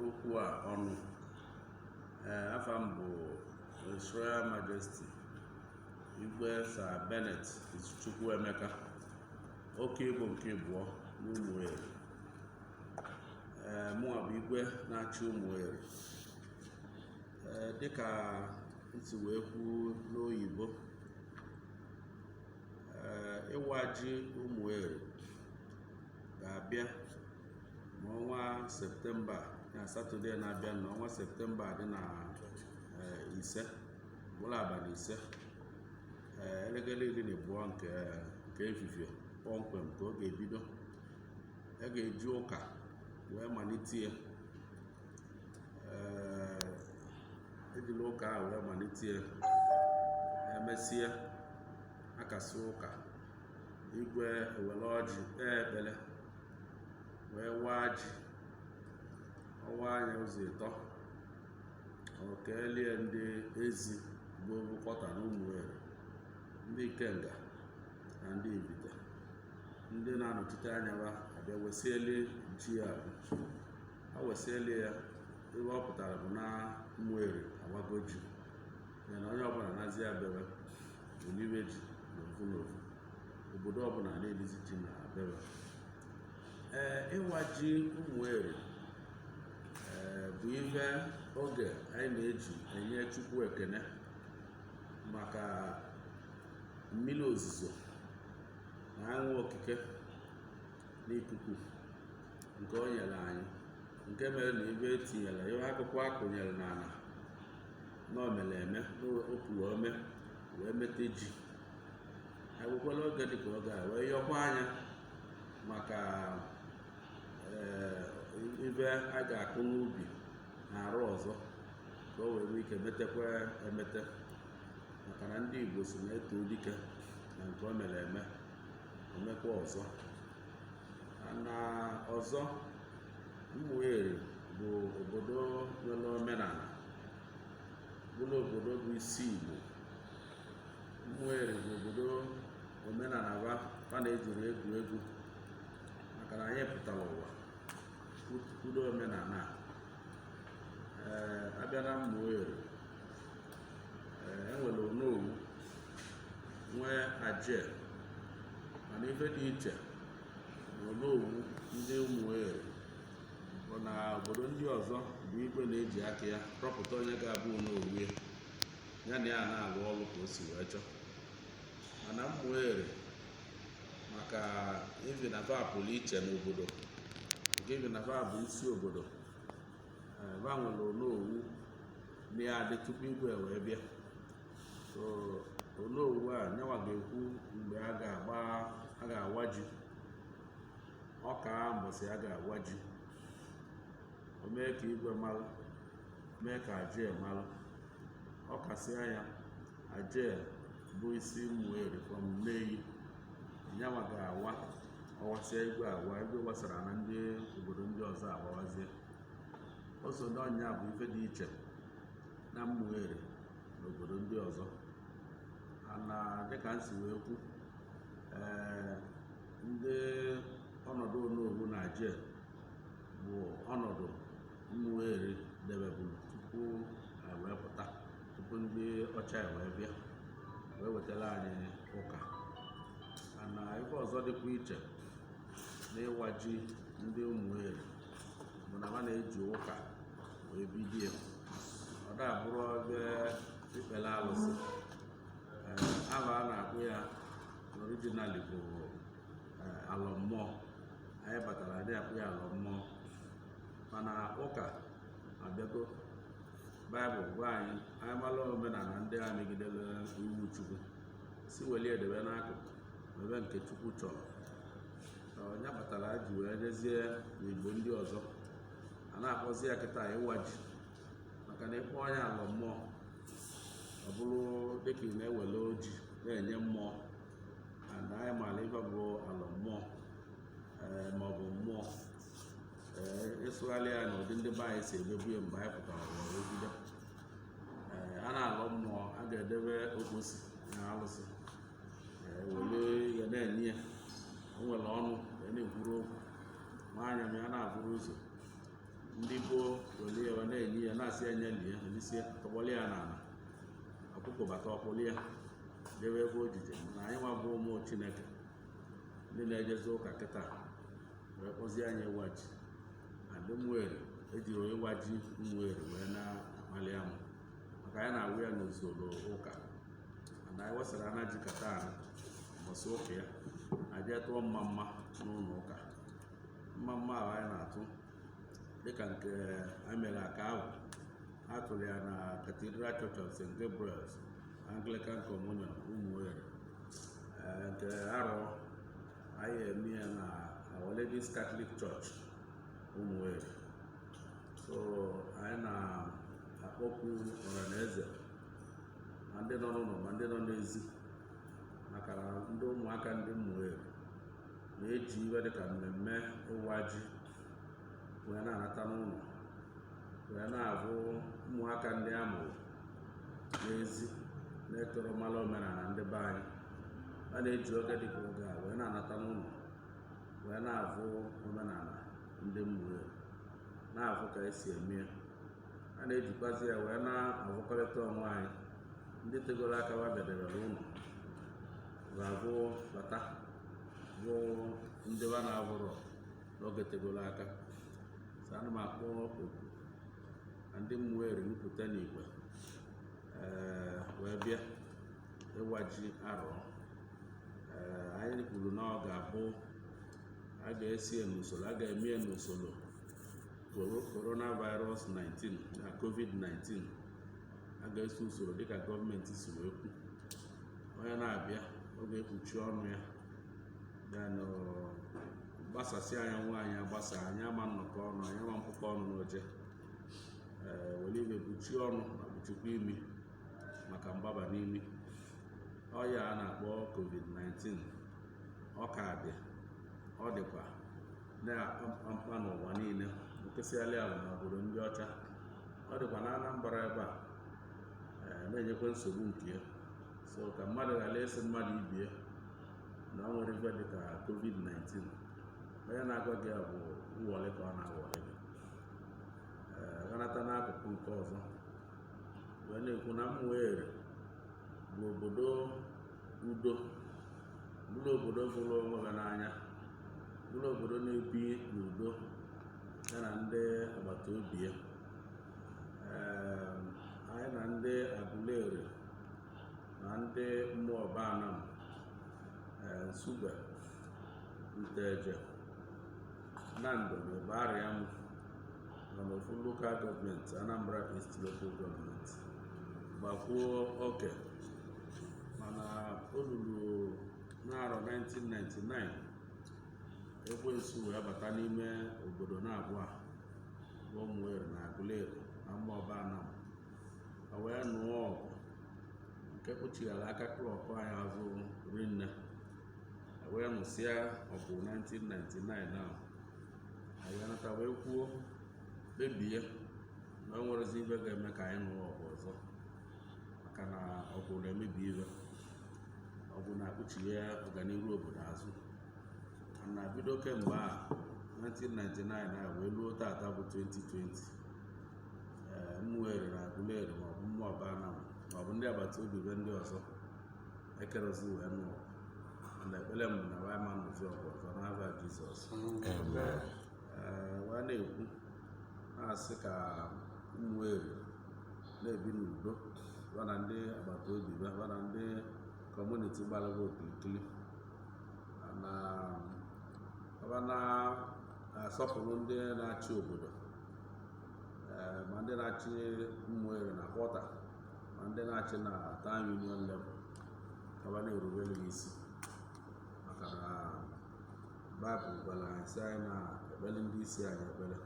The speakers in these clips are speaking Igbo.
Okwu a ọnụ. Ee, afa m bụ His Royal Majesty Igwe Sir Bennett Izuchukwu Emeka, oke Igbo nke abụọ n'Ụmụeri. Ee, mụnwa bụ igwe na-achị Ụmụeri. Ee, dịka m si wee kwuo n'oyibo, ee, ịwa ji Ụmụeri ga-abịa n'ọnwa Septemba, na Satọde na-abịa, n'ọnwa Septemba dị na 5, bụrụ abalị 5, ee, elekere 12 nke efifie kpọmkwem ka ọ ga-ebido. A ga-eji ụka wee malite ya. Ee, ejila ụka ahụ wee malite ya. Emesịa, akasị ụka, igwe ewere ọjị kpee ekpere wee waa ji. Ọwa anya ụzọ ịtọ, o kelie ndị ezi bụ kwọta na Ụmụeri, ndị ikenga na ndị ibite, ndị na-anọchite anya ha abịa wesieli ji ahụ. Ha wesieli ya, ihe ọ pụtara bụ na Ụmụeri awago ji ya, na onye ọbụla nazi abịawe oliwe ji n'ofu n'ofu, obodo ọbụla na-elizi ji na abịawe. Ee, ịwa ji Ụmụeri ee bụ ihe oge anyị na-eji enye Chukwu ekene maka mmiri ozuzo na anwụ okike na ikuku nke o nyere anyị, nke mere na ibe etinyere ihe akụkụ akụnyere n'ala na o mere eme na o puru ome wee mete ji. Anyị oge dịka oge a wee yọkwa anya maka ee ibe a ga-akụ n'ubi na arụ ọzọ, ka o wee nwee ike metekwa emete, maka na ndị Igbo si na-eto dike na nke o mere eme omekwa ọzọ. Na ọzọ, Ụmụeri bụ obodo nwere omenala, bụrụ obodo bụ isi Igbo. Ụmụeri bụ obodo omenala ba fa na-ejiri egwu egwu, maka na anyị pụtara ụwa kwudo omenala a. Ee, abịa na Ụmụeri, ee, enwere onowu, nwee aje, mana ife dị iche na onowu ndị Ụmụeri bụ na obodo ndị ọzọ bụ igwe na-eji aka ya rọpụta onye ga-abụ onowu ya, ya na ya na-alụ ọrụ ka o si wee chọọ. Mana Ụmụeri, maka ivi na fa pụrụ iche n'obodo nke ivi na fa bụ isi obodo, fa nwere onowu na ya adị tupu igwe wee bịa. So onowu a nyanwa ga-ekwu mgbe a ga-agba, a ga-awa ji, ọka mbọsị a ga-awa ji, o mee ka igwe malụ, mee ka aje malụ. Ọ kasịa ya, aje bụ isi Ụmụeri from Nneyi, nyanwa ga-awa. Ọwasịa, igwe awa, igwe gbasara na ndị obodo ndị ọzọ awawazie. O so n'ọnya bụ ife dị iche na Ụmụeri n'obodo ndị ọzọ. Ana dịka m si wee kwu, ee, ndị ọnọdụ onowu na aje bụ ọnọdụ Ụmụeri debeburu tupu anyị wee pụta, tupu ndị ọcha wee bịa wee wetara anyị ụka. Mana ife ọzọ dịkwa iche n'ịwa ji ndị Ụmụeri bụ na ha na-eji ụka wee bido ya. Ọ da abụrụ ebe ikpere alụsị. Ee, aha a na-akpụ ya originally bụ alọ mmụọ. Anyị batara adị akpụ ya alọ mmụọ, mana ụka abịago, Baịbụl gwa anyị anyị mara omenala ndị a megidere iwu Chukwu, si welie edebe n'akụkụ ebe nke Chukwu chọrọ. Onye kpatara ji wee jezie n'Igbo ndị ọzọ a na-akpọzi ya kịta ịwa ji, maka na ịkpọ onye alọ mmụọ, ọ bụrụ dịka ị na-ewele oji na-enye mmụọ. And anyị maara ife bụ alọ mmụọ, ee, ma ọ bụ mmụọ, ee, ịsụgharị ya n'ụdị ndị be anyị si emebu ya mgbe anyị pụtara ụwa wee bido. Ee, a na-alọ mmụọ, a ga-edebe okposi na alụsị, ee, were ya na-enye ya. O nwere ọnụ ya na-ekwuru okwu, nwa anya ma ya na-abụrụ ụzọ. Ndị gboo were ya na-enye ya, na-asị ya nye lie elisie, tọgbọlị ya n'ala, ọkụkọ bata ọkpụli ya debe ebe o jije. Na anyị nwa bụ ụmụ Chineke, ndị na-ejezi ụka kịta, wee kpọzie anyị ịwa ji na ndị Ụmụeri. Ejiri ịwa ji Ụmụeri wee na-akpali amụ, maka anyị na-awụ ya n'usoro ụka. Mana anyị wesara ana ji kata ahụ mbọsị ụka ya abịa tụọ mma mma n'ụlọ ụka. Mma mma ahụ anyị na-atụ, dịka nke a mere aka ahụ a tụrụ ya na Cathedral Church of St. Gabriel's Anglican Communion, Ụmụeri. Nke arọ anyị eme ya na Our Ladies Catholic Church, Ụmụeri. So anyị na-akpọkwu ọra na eze, ma ndị nọ n'ụlọ ma ndị nọ n'ezi, maka na ndị ụmụaka ndị Ụmụeri na-eji iwe dịka mmemme ịwa ji wee na-anata n'ụlọ, wee na-abụ ụmụaka ndị a mụrụ n'ezi na-etoro mara omenala ndị be anyị. A na-eji oge dịka oge a wee na-anata n'ụlọ, wee na-avụ omenala ndị Ụmụeri, na-avụ ka esi eme ya. A na-ejikwazi ya wee na-avụkọrịta onwe anyị. Ndị tegoro aka wa bịadebere ụlọ ga-abụ bata bụ ndị ba na-abụrọ n'oge tegoro aka. So ana m akpọ oku na ndị Ụmụeri nupụta n'igwe, wee bịa ịwa ji arọ. Anyị kwuru na ọ ga-abụ a ga-esi ya n'usoro, a ga-eme ya n'usoro coronavirus 19 na COVID-19. A ga-eso usoro dịka gọọmenti si wee kwu. Onye na-abịa, ọ ga-ekpuchi ọnụ ya, then gbasasị anya nwaanyị agbasa anyị ama nnọkọ ọnụ, anyị ama mkpụkọ ọnụ n'oche. Were ibe kpuchie ọnụ ma kpuchikwa imi maka mgbaba n'imi. Ọya a na-akpọ COVID-19, ọ ka dị, ọ dịkwa na-akpa mkpamkpa n'ụwa niile, nkesịalị ala n'obodo ndị ọcha. Ọ dịkwa na Anambra ebe a, na-enyekwa nsogbu nke ya. So ka mmadụ ghara ịsị mmadụ ibie na ọ nwere ife dịka COVID-19. Onye na-agwa gị bụ nwọle ka ọ na-awọle gị. Ghanata n'akụkụ nke ọzọ wee na-ekwu na Ụmụeri bụ obodo udo, bụrụ obodo hụrụ onwe ha n'anya, bụrụ obodo na-ebi n'udo ya na ndị agbata obi ya. Anyị na ndị Aguleri na ndị Mmụọbanam, Nsugbe, Nteje, Nando na Igbariam nọ n'ofu local government, Anambra East Local Government, gbakwuo oke. Mana o ruru n'arọ 1999, ekwensu wee bata n'ime obodo na-abụọ a bụ Ụmụeri na Aguleri na Mmụọbanam, o wee nụọ ọgụ nke kpuchighara aka clock anyị azụ rinne. Wee nụsịa ọgụ 1999 ahụ, anyị wee nata, wee kwuo, kpebie na o nwerezi ibe ga-eme ka anyị nụọ ọgụ ọzọ, maka na ọgụ na-emebi ibe, ọgụ na-akpụchighe ọganihu obodo azụ. Mana bido kemgbe a 1999 a wee luo tata bụ 2020, Ụmụeri na Aguleri maọbụ Mmụọbanam maọbụ ndị agbata obi be ndị ọzọ ekerozi wee nụọ. Mana ekpere m bụ na wa ma nụzi ọgụ ọzọ n'afa Jizọs. Amen. Wee na-ekwu, na-asị ka Ụmụeri na-ebi n'udo ba na ndị agbata obi ba na ndị community gbara okirikiri, na ba na-asọpụrụ ndị na-achị obodo, ma ndị na-achị Ụmụeri na quarter, ma ndị na-achị na town union level, ka ba na-erubere ha isi, maka na Baịbụl gwara anyị sị anyị na-ekpere ndị isi anyị ekpere,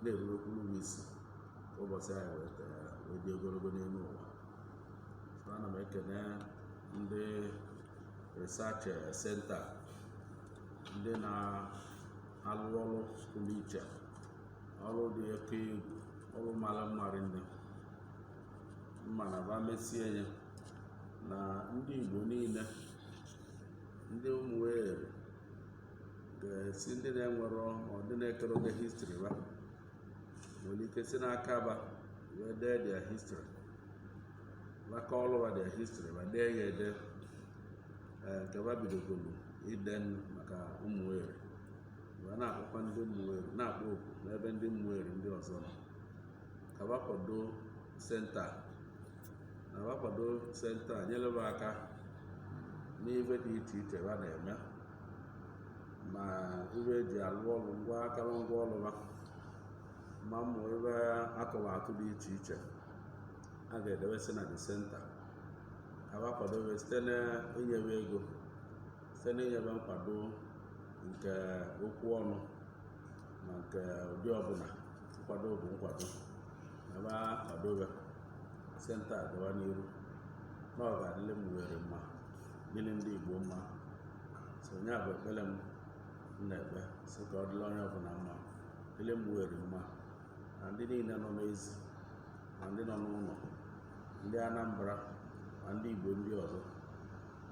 na-erubekwuru ha isi, ka ụbọchị anyị wee dị ogologo n'elu ụwa. So ana m ekene ndị research center, ndị na-alụ ọrụ pụrụ iche, ọrụ dị oke egwu, ọrụ mara mma rinne mma na ba mesie ya na ndị Igbo niile, ndị Ụmụeri ga-esi, ndị na-enwerọ ma ọ ndị na-ekere oge history ba. Nwere ike si n'aka ba wee dee their history, bakọọlụ ba their history, ba dee ya ede. Ee, nke ba bidogolu ide maka Ụmụeri, wee na-akpọkwa ndị Ụmụeri, na-akpọ oku n'ebe ndị Ụmụeri ndị ọzọ nọ ka ba kwado center, na ba kwado center, nyere ba aka n'ife dị iche iche ba na-eme, ma ife eji alụ ọrụ, ngwa akụrụngwa ọrụ ba, ma mmụ ife atụmatụ dị iche iche a ga-edewesị na the center, ka ba kwadobe site n'inyebe ego, site n'inyebe nkwado nke okwu ọnụ na nke ụdị ọbụla. Nkwado bụ nkwado na ba kwadobe center a gawa n'iru, na ọ ga-adịrị m were mma, dịrị ndị Igbo mma. So onye a bụ ekpere m m na-ekpe, sị ka ọ dịrị onye ọbụla mma, dịrị m were mma, na ndị niile nọ n'ezi, ma ndị nọ n'ụlọ, ndị Anambra, ma ndị Igbo ndị ọzọ,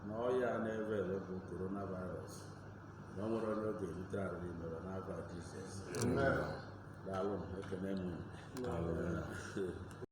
na ọya na-efe efe bụ coronavirus, na o nwere onye ọ ga-erute arụ n'ime n'afọ Jizọs. Daalụ m, ekene m unu.